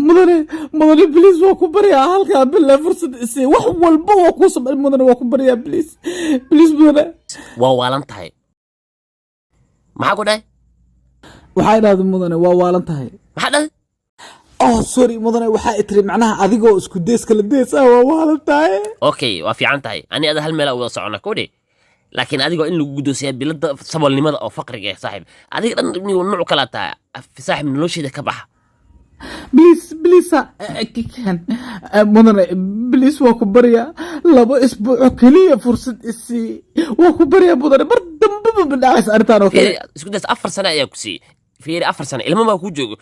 Mudane, mudane, please, waa ku baryaa, halkaa bilaa fursad isii. Wax walba waa kuu samay, mudane, waa ku baryaa, please, please, mudane. Waa waalan tahay. Maxaa ku dhahay? Waxaa idhahda, mudane, waa waalan tahay. Maxaa dhahay? Oh, sorry, mudane, waxaa itiri macnaha adigoo isku dees kala dees ah waa waalan tahay. Okay, waa fiican tahay. Ani ada hal meel wada socona kudhi, laakiin adigoo in lagu guddoonsiyaa bilada saboolnimada oo faqriga eh. Saaxiib, adiga dhan nuuc kalaa tahay, saaxiib. Nolosheeda ka baxa. Please, please, kan mudane, please, waa ku baryaa, 2 isbuuc oo keliya fursad isii. Waa ku baryaa, mudane, mar dambaba ma dhacaysa arrintan oo kale. Fiiri, isku days, 4 sano ayaa ku siiyey. Fiiri, 4 sano ilmo baa kuu joogo,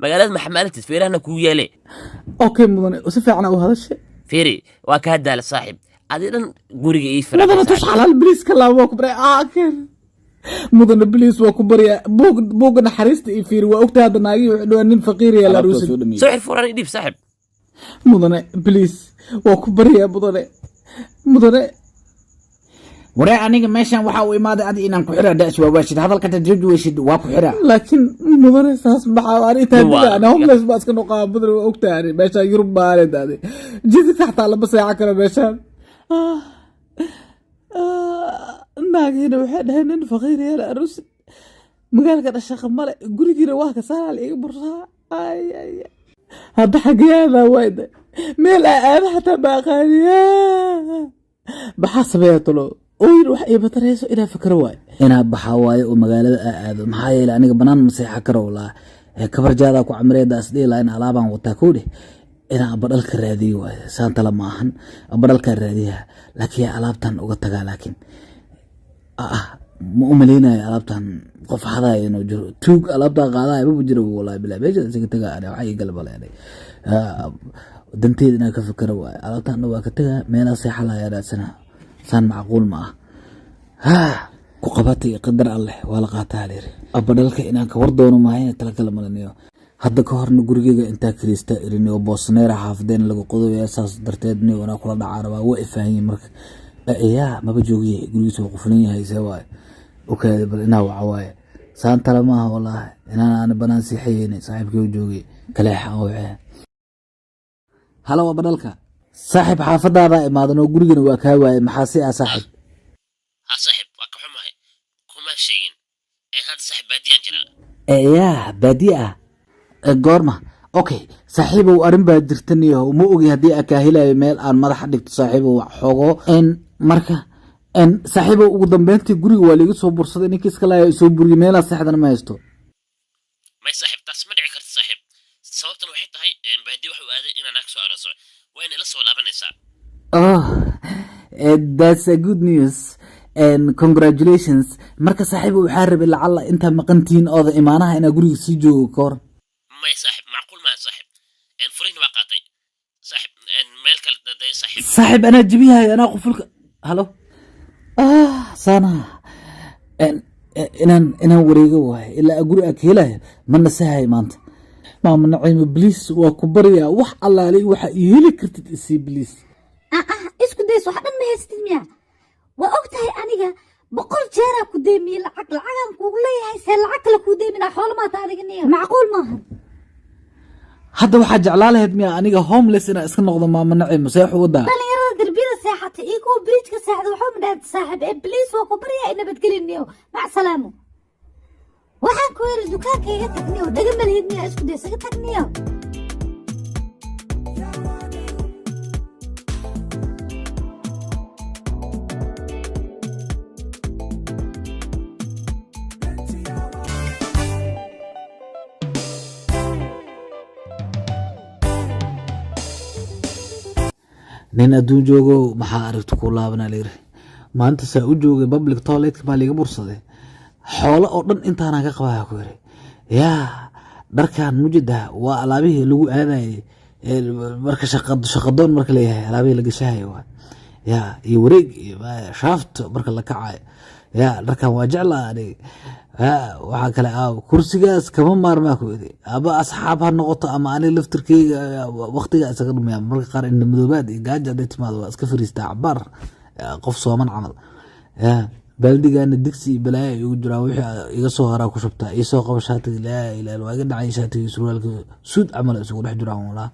magaalada maxamaalatid, feerahana kuu yaale. Okay, mudane, si fiican u hadashay. Fiiri, waa kaa daala, saaxiib. Adi dhan guriga ii mudane, fira. Tush xalaal, please, ka laabo, waa ku baryaa. Kan mudane, please, waa ku baryaa, buug, buugga naxariista iyo fiiri. Waa ogtahay hadda naagihii wuxuu dhawaa nin faqiir yaa la Alaabta waa aruusin. soo dhameeyey. Soo xir, furaan ii dhiib, saaxiib. Mudane, please, waa ku baryaa, mudane, mudane. Waree, aniga meeshan waxaa u imaaday adi inaan ku xira das waa waashid hadalka tajuj weysid, waa ku xira. Laakiin mudane, saas maxaa ani taadida ana Waa. Homeless baa iska noqaa, mudane, waa ogtahay ani meeshaan Yurub baa aanay daadi jidka xataa lama seexan karo meeshaan. Naagiina waxay dhaheen nin faqiir yaa la aruusin, magaalka dhashaqa male, gurigiina waa ka saaraal iga bursaa. Ay ay, hadda xageedaa wayda meel aa aada xataa ma aqaaniya. Maxaa sameeyaa talo? Ooyin wax ii batarayso inaa fakaro waay. Inaa baxaa waayo oo magaalada aa aado, maxaa yeelay aniga banaan ma seexan karo walaa kabarjaadaa ku camireeda isdhihi lahaa in alaabaan wataa kowdhe. Inaan abadhalka raadiyo waayo, saan tala ma ahan, abadhalkaa raadiyaa, laakiin alaabtan uga tagaa. Laakiin ma u maleynayo alaabtan qof hadaya inuu jiro, tuug alaabtan qaadaya maba jiro, wallahi bilaa. Meesha isaga tagaa ani, waxaa ii galbale ani danteeda inaan ka fikero waayo. Alaabtan waa ka tagaa, meelaa seexa lahaa raadsana. Saan macquul ma ah. Ku qabatay qadar alleh, waa la qaataa layiri. Abadhalka inaan ka war doono maaha, tala kale malaniyo. Hadda ka horna gurigeyga intaa kiriista irini oo boosneera xaafadeen lagu qodobaya, saas darteed ni wanaa kula dhacaa rabaa. Waa ifaahanyihin marka yaa maba joogiye, gurigiisa waa qufulan yahay. See waaye? Okaada bal inaa waca waaye. Saan tala maaha wallaahi, inaan aan banaan siixayeyni. Saaxiibkii u joogay kaleexa aan wacee. Halo, abadhalka saaxiib, xaafadaadaa imaadan oo gurigana waa kaa waayay. Maxaa si ah, saaxiib? Ha, saaxiib, waa ka xumahay, kuma sheegin ee hadda, saaxiib, baadiyaan jiraa. Yaa baadiye ah? Goorma? Okay, saaxiibow, arrin baa jirta niyahow. Ma ogi haddii aan kaa helayo meel aan madaxa dhigto, saaxiibow, xogo n marka n saaxiibow, ugu dambeyntii guriga waa liiga soo bursaday, ninkii iska laaya soo buriyay, meelaa seexdana ma haysto. May, saaxiib, taas ma dhici karta, saaxiib. Sababtan waxay tahay baadiye waxa uu aaday inaan naag soo arooso, wayna ila soo laabanaysaa. Oh, that's a good news and congratulations. Marka saaxiibow, waxaa rabay lacalla intaa maqantihiin ooda imaanaha inaa guriga sii joogo ka hor. May, saaxiib, macquul maaha, saaxiib. Furihiina waa qaatay, saaxiib. Meel kale daday, saaxiib. Saaxiib, anaa jebiyahay, anaa qufulka. Halo, sana inaan wareego waayo ilaa guri aa ka helayo ma nasahay maanta. Maama Naciimo, please, waa ku baryaa, wax allaale waxa ii heli kartid isii, please. Isku days, wax dhan ma haystid miya? Waa og tahay aniga 100 jeeraa ku deemiyey lacag, lacagaan kugu leeyahay. See lacag kale kuu deeminaa? Xoolo maata adiga niyo, macquul maaha. Hadda waxaa jeclaa lahayd miya aniga homeless inaan iska noqdo? Maama Naciimo, see wax wadaa? Dhalinyarada derbiyada seexatay iyo kuwa bridge-ka seexda waxba ma dhaanta, saaxiib. Ee please, waa ku baryaa, i nabadgeliniyo, mac salaamo. Waxaan ku yiri dukaanka iga tagniyo, dhaga malihid miya? Isku days, iga tagniyo. Nin adduun joogo maxaa aragti ku laabanaa layiri. Maanta saa u joogay public toiletka baa liiga bursaday. Xoolo oo dhan intaanaan ka qabaya ku yiri. Yaa dharkan mujida waa alaabihii lagu aadayay marka shaqadoon marka leeyahay, alaabihii la gashahay waa yaa iyo wareeg iyo shaafto marka la kacayo. Yaa dharkan waa jeclaa aniga. Yaa waxaa kale aaw kursigaas kama maarmaa ku yiri. Aba asxaab ha noqoto ama aniga laftirkeyga waqtiga isaga dhumaya. Marka qaar indha madoobaad iyo gaajo hadday timaado waa iska fariistaa cabaar, qof sooman camal. Yaa Baaldigaana digsi iyo balaayo ay igu jiraan, wixii iga soo haraa ku shubtaa. Iisoo qabo shaatiga. Laa ilaaha, waa iga dhacay shaatiga iyo surwaalka, suud camal isugu dhex jiraan walaa.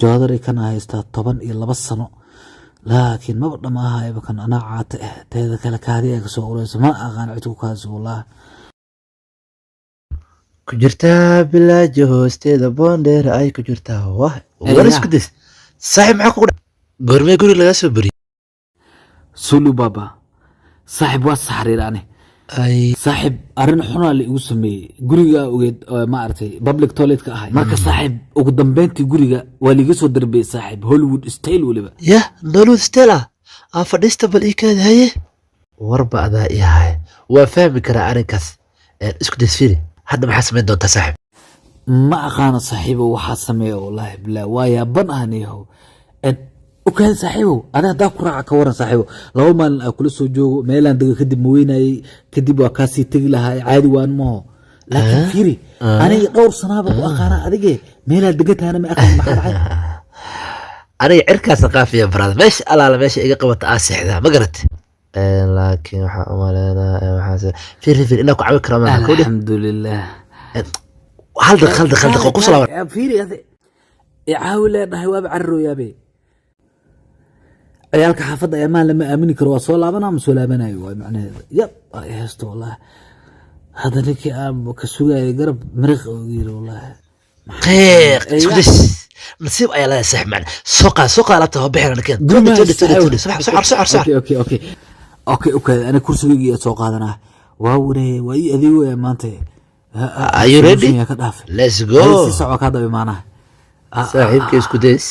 Joodari kana haystaa 12 sano, laakiin maba dhammaahayba kan, anaa caata ah. Teeda kale kaadi ay kasoo ureyso, mana aqaan cid ku kaadiso walaa. Ku jirtaa bilaajo hoosteeda boondheer ay ku jirtaa. Wah, war isku days saaxiib, maxaa kugu dhac? Goormee guri lagaa soo beriyey? Sulu baba, saaxib, waa saxriir ani. Ay. Saaxib, arrin xunaa la igu sameeyey guriga ogeed oo ma aragtay public toiletka ahay. Marka saaxib, ugu dambeyntii guriga waa liiga soo darbiyey saaxib, Hollywood style weliba. Yah, Hollywood style ah aa fadhiista. Bal ii kaadi. Haye, warba adaa ii haya, waa fahmi karaa arrinkaas. Isku days, fiiri, hadda maxaa samayn doontaa saaxiib? Ma aqaano saaxiibo waxaa sameeya, wallaahi bilaa waa yaaban ah niyahow. Ogaada saaxiibow, adi haddaa ku raaca ka waran saaxiibow, 2 maalin aa kula soo joogo meelaan dega, kadib ma weynayey, kadib waa kaasii tegi lahaa, caadi waan maho. Laakiin fiiri, aniga dhowr sanaaba ku aqaana, adige meelaad degan tahana ma aqaan, maxaa dhacay? Aniga cirkaasa qaafiya brother, meesha alaala meesha iga qabata aa seexdaa, ma garat? Laakiin waxaa umaleynaa waxaase fiiri fiiri inaa ku caawin karo ma kowdhe. Alxamdulilah. Hal daqiiq, hal daqiiq, hal daqiiq ku soo laaban. Fiiri, adi caawi leedhahay, waaba cararooyaabe. Ciyaalka xaafadda ayamaan lama aamini karo. Waa soo laabanaa ma soo laabanayo waay macnaheeda. Yab ay haysto wallahi. Hadda ninkii aan ka sugayay garab miriq ugu yiri wallahi. Qiiq isku days, nasiib ayaa leedahay saaxiib macna. Soo qaad, soo qaad alaabta, waa bixina keen. Soo soo soo. Okay, ani kursigayga soo qaadanaa. Waa waree, waa ii adeegaya maanta. Are you ready? Ka dhaafay. Let's go. Si soco, kaa daba imaanaa. Saaxiibka isku days,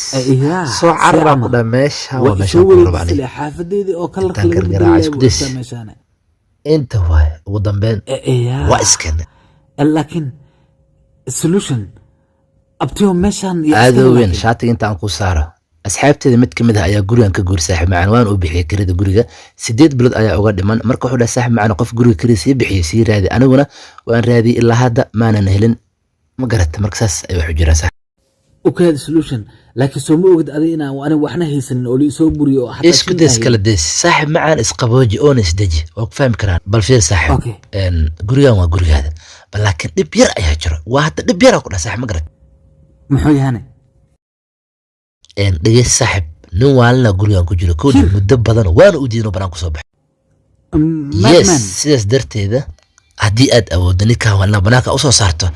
soo carara ku dha. Meesha waa meesha soo ku raba aniga. wareegisile xaafadeydii oo kalarka Intaan laga gargaraaca isku days. bedelaya meeshaan. Inta waay, ugu dambeyn waa iskene. Laakiin solution abtiyo meeshaan iyo aadoo weyn. iskana. Shaatiga inta aan ku saaro, asxaabteeda mid kamid ah ayaa gurigan ka guuri saaxiib macaan, waan uu bixiyey kirada guriga, 8 bilood ayaa uga dhiman. Marka wuxuu dhahay, saaxiib macaan, qof guriga kirada sii bixiyey sii raadi. Aniguna waan raadiyey, ilaa hadda maanan helin, ma garata? Marka saas ay wax u jiraan saaxiib. Okay, solution, laakiin soo ma ogid adiga inaan aniga waxna haysanin oo la isoo buriyo oo xataa isku shilin days aan kala days saaxiib macaan, isqabooji oona isdeji, waa ku fahmi karaan. Bal fiir saaxiib. Okay. Gurigan waa gurigaada bal, laakiin dhib yar ayaa jiro. Waa hadda dhib yaraa ku dhah saaxiib, ma garat? Muxuu yahane? Dhegeyst saaxiib, nin waalina gurigan ku jiro kowdhi muddo badan, waana u diidin banaan kusoo baxay. Yes. Madman. Sidaas darteeda haddii aad awooddo ninkan waalina banaanka usoo saarto,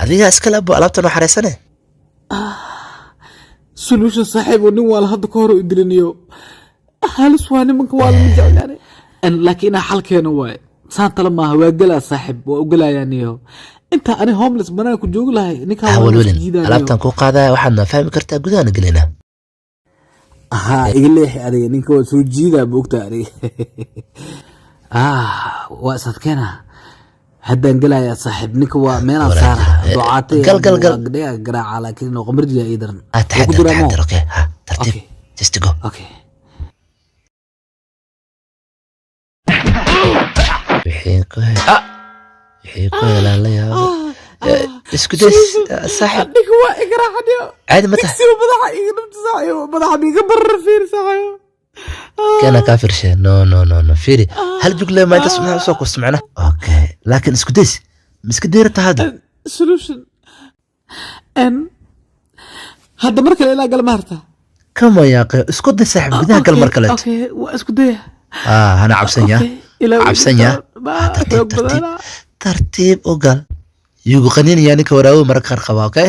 adigaa iskale abo alaabtan oo xareysane. Solution saaxiib oo nin waala hadda ka hor u diliniyo, halis waa nimanka waa lama jeclaane. Laakiin inaa xal keeno waaye, saan tala maaha. Waa gelaa saaxiib, waa u gelayaa niyo. Inta ani homeless banaanka joogi lahay, ninkaan Ha waa walwalin. jiidaaniyo. Alaabtan kuu qaadaya, waxaadna fahmi kartaa gudahana gelinaa. Ahaa, iga leexi adiga, ninka waa soo jiidaa moogta aniga. Ah, waa is adkeena. Haddaan gelayaa saaxiib, ninka waa meelaan saara ducaatay. Gal, gal, gal. Dhiga garaaca, laakiin qamarjiga ii daran. Ah, Waa ku taxadar. jiraa moo? Taxadar, okay, ha tartiib. Okay. Just go. Okay. Wixii ku helaan la yaabo. Isku days saaxiib. Ninka waa igaraaxaniyo. Caadi ma tahay? Digsiga madaxa iga dhibta saaxiib, madaxa iga barar, fiir saaxiib. Kana kaa firshe. No, no, no, no, fiiri, hal jugle ma intaas maxaa usoo kusta macna? Okay, laakiin isku days, ma iska dayrata hadda? Solution n hadda mar kale ilaa gal ma harta. Kama yaaqe, isku day saaxiib, gudaha gal mar kaleeto. Okay, waa isku daya. Ah, hana cabsan yaa. Okay, ilaa Cabsan yaa. Ma- Ah, tartiib. Xoog Tartiib. badanaa. Tartiib u gal, yugu qaninaya ninka waraawo mararka qaar qaba. Okay,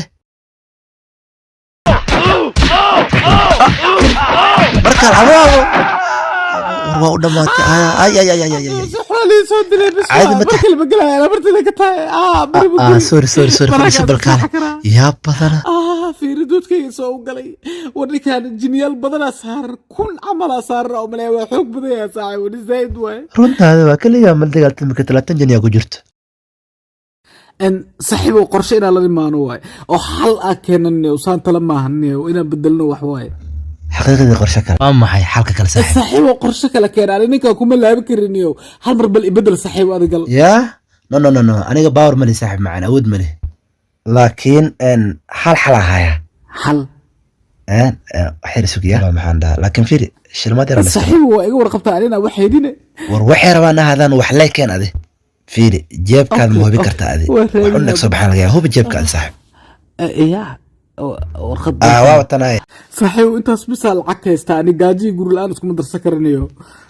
markaan abo abo war waa u dhamaatay. Ay ay ay ay ay ay. Si xun lii soo dilay bis. Caadi ma mar tahay? kale ma gelaya, amartida ka tahay ah bari ma ah guri. Sorry, sorry, sorry. Mararkaas Fadhiiso balkaale. masaxa karaa. Yaa badana. Ah, fiiri duudkayga soo u galay. War ninkaan jinyaal badanaa saaran, 1000 camalaa saaran oo maleeya, waa xoog badan yahay saaxiib, wani zaid waaye. Runtaada waa keligaa mal dagaaltami karta, 20 jin yaa ku jirto. Saaxiibow, qorshe inaan la imaano waaye oo xal aa keenan, saan tala maahan, inaan bedelno wax waaye. Xaqiiqadii qorshe kale waa maxay? Xalka kale saaxiib? Saaxiibow, qorshe kale keen. Ani ninkaan kuma laaban kariniyo, hal mar bal ibedel saaxiib, adigal. Yaa, no, no, no, no, aniga power mali saaxiib macaan, awood mali, laakiin hal xal ahaya. Xal? Waxyar sugiya, maxaan dhahaa? Laakiin fiiri, Shilmaad yar. Saaxiib, waa iga warqabtaa anina wax heydine. War waxay rabaan ahaadaan, wax leekeen adi. Fiiri jeebkaad, ma hubi kartaa adi? Waa wax un raadinaa. soo baxaan laga yaaba. Hubi jeebka adi, saaxiib. Ya, warqad. Ah, waa watanaaye. Saaxiib, intaas bisaa lacag haystaa ani. Gaajii guri la-aan iskuma darsan karanayo.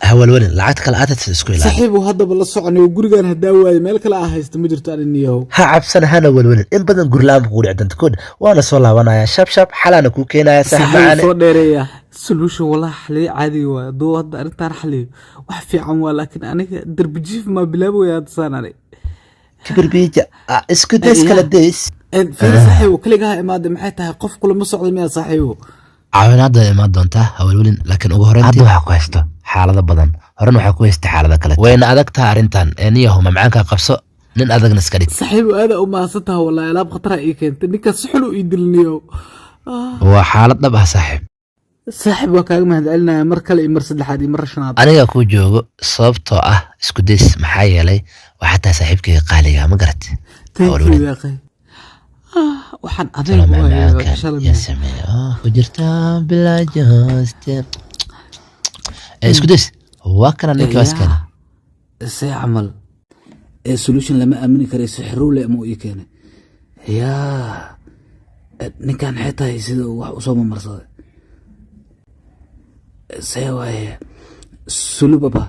Hawalwalin, lacagta kale aad haysato isku ilaali. Saaxiib, haddaba la soconayo gurigan haddaa waayo, meel kale aa haysta ma jirto aniniyahow. Ha cabsan, hana welwelin. In badan guri la-aan kugu dhici doonta kood, waana soo laabanaya. Shab shab xalaana kuu keenaya, saaxiib. Saaxiib, macaane. Soo dheereeya solution. Wallahi xaliyo caadi waay. Hadduu hadda arrintaan xaliyo, wax fiican waa, laakiin aniga darbi jiif maa bilaabaya hadda saan ani. Kibir biija. Ah, isku days, kala days. Fiiri saaxiib, kaligaa imaada, maxay tahay? Qof kulama socdo miyaa, saaxiibo? Caawinaadda imaan doontaa, hawalwelin, laakiin ugu horreyntii hadda waxaa ku haysto xaalado badan, horena waxaa ku haysta xaalado kale. Wayna adag tahay arrintan ee niyahow mamcaanka qabso, nin adagna iska dhig. Saaxiibo, aada u mahadsan taha wallahi. Alaab khatara ii keentay. Ninkaas si xun u ii diliniyo. Waa xaalad dhab ah, saaxiib. Saaxiib, waa kaaga mahadcelinaya mar kale iyo mar saddexaad iyo mar shanaad. Aniga kuu joogo, sababtoo ah isku days, maxaa yeelay waxaa tahay saaxiibkayga qaaliga, ma garat? Thank you. Hawlwelin. Yaaqay, waxaan adeeg waayo shalay. Yaa sameeya oo ku jirta bilaajo hooste. Isku days, waa kana ninka waskana. See camal ee solution lama aamini karay, sixirowle ama uu ii keenay. Yaa ninkan maxay tahay sida uu wax usoo mamarsaday? See waaye sulubaba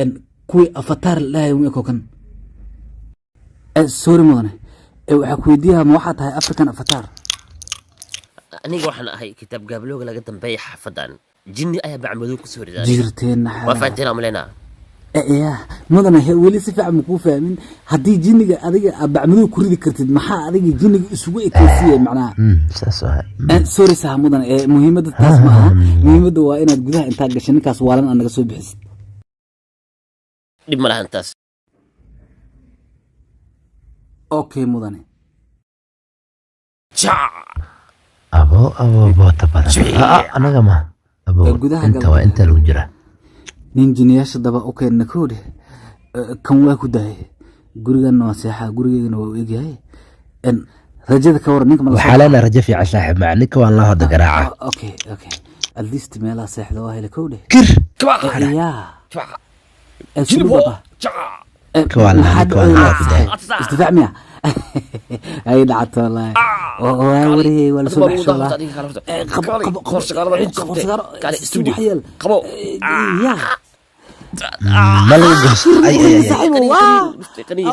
en kuwii afataar la dhahay mu eko kan. Sorry mudane, waxaa ku weydiiyaa, ma waxaa tahay African Avatar? Aniga waxaan ahay kitaab gaablooga laga dambeeya xaafadan. Jinni ayaa bacmadow kusoo ridaa. Jirteen. Waa fahanteen aan maleynaa. Ya mudane, weli si fiican makuu fahmin. Haddii jinniga adiga aad bacmadow ku ridi kartid, maxaa adiga jinniga isugu ekeysiiye macnaha? Saas waa. Sorry saha mudane, muhiimadda taas ma aha. Muhiimadda waa inaad gudaha intaa gashay ninkaas waalan aad naga soo bixisid. Dhib ma lahan taas. Okay mudane. Jac. Abo abo, boota badan. Ah, anaga ma abo. Gudaha inta gal. Waa inta lagu jira. Nin jiniyaasha daba u keenna koodhe. Kan waa ku daayay, guriganna waa seexaa, gurigeygana waa u egyahay. En rajada ka waran ninka ma la soo Waxaa leenahay rajo fiican, saaxiib maca ninka waan la hoda garaaca. Ah, okay, at least meelaha seexda waa hele koodhe. Kir. Ya. Jac. Suluba. Jac. Ninka waa maxaa ninka waa dhacay? la ku daayay. Isdifaac miya ay dhacato? Wallaahi waa wariyey, waa lasoo baxsho. Qabo qabo qabo. Qabo. Ya. Ma lagu goos, ay ay ay. Saaxiib, waa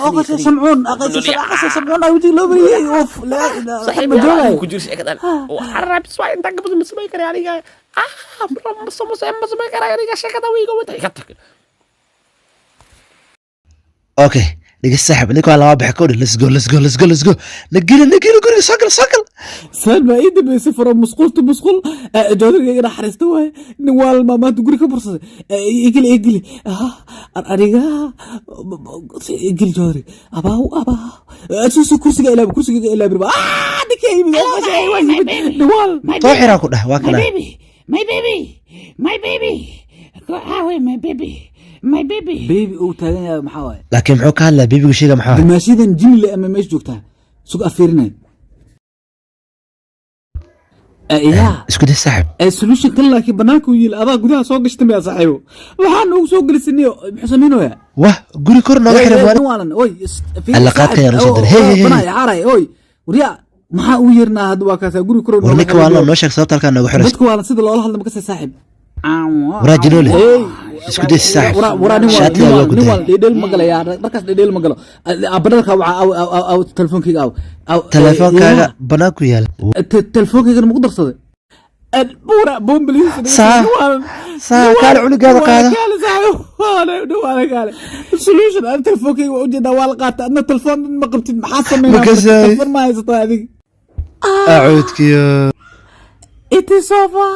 aqasha samcuun, aqasha aqasha samcuun ay wajiga loo mariyey. Of, laa ilaaha Saaxiib ma joogayo. Ku jiro sheekadan carabis waa intaa gabadha ma samayn kara aniga. Ah, ma samayn kara aniga sheekada wiiga wata iga tag. Okay, dhegeysta saaxiib, ninka waa lama baxa kowdhe. Let's go, let's go, let's go, let's go. Nageli, nageli guriga, soo gal, soo gal. Saan baa ii dambeysay from musqul to musqul. Joodariga iga naxariista waaye. Nin waalmaa maanta guri ka bursaday. Igeli, igeli aniga, igeli joodari. Abaaw abaaw, suusu kursiga ilaabi, kursiga iga ilaabi. Ah, ninka yimid, waa yimid nin waal. Soo xiraa ku dhah, waa My kana. baby, my baby, my baby. Go away, my baby, my baby. Baby uu taagan yahay, maxaa waaye? Laakiin muxuu ka hadlaa baby-gu sheega, maxaa waaye? Dumaashidan jinle ama meesha joogtaa sug afiirinay ya. Isku day, saaxiib. Solution kan laakiin banaanka u yiil, adaa gudaha soo gashtay miyaa, saaxiibo? Waxaa noogu soo gelisaniyo, muxuu samaynayaa? Wah, guri kor nooga xiray nin waalan oy. Alla, qaadka ayaan usoo diray. Hey, hey, hey. Banaa xaaray oy, waryaa, Maxaa ugu yeernaa hadda? Waa kaasaa guri kor. War ninka waa noo sheeg sababta halkaa nooga xirayso. Dadka waalan sida loola hadla makasay, saaxiib. Waraa jinoole. Hey. Isku day, saaxiib. Waraa nin Shaatiga waa ku nin daayay. waalan dhedheel ma galayaa dharkaas, dhedheel ma galo. Abadhalka waxa aw aw aw, telefoonkayga aw aw. Teleefoonkaaga banaan ku yaal. Telefoonkaygana maku darsaday buura bombaliis. Saa, kaale cunugaada qaado. Kaale solution, aan telefoonkayga waa ujeedaa, waa la qaata, adna telefoon dhan ma qabtid. Maxaa sameynaa? Ma kasay. Telefoon ma haysataa adiga? Acuudkiyo. It is over.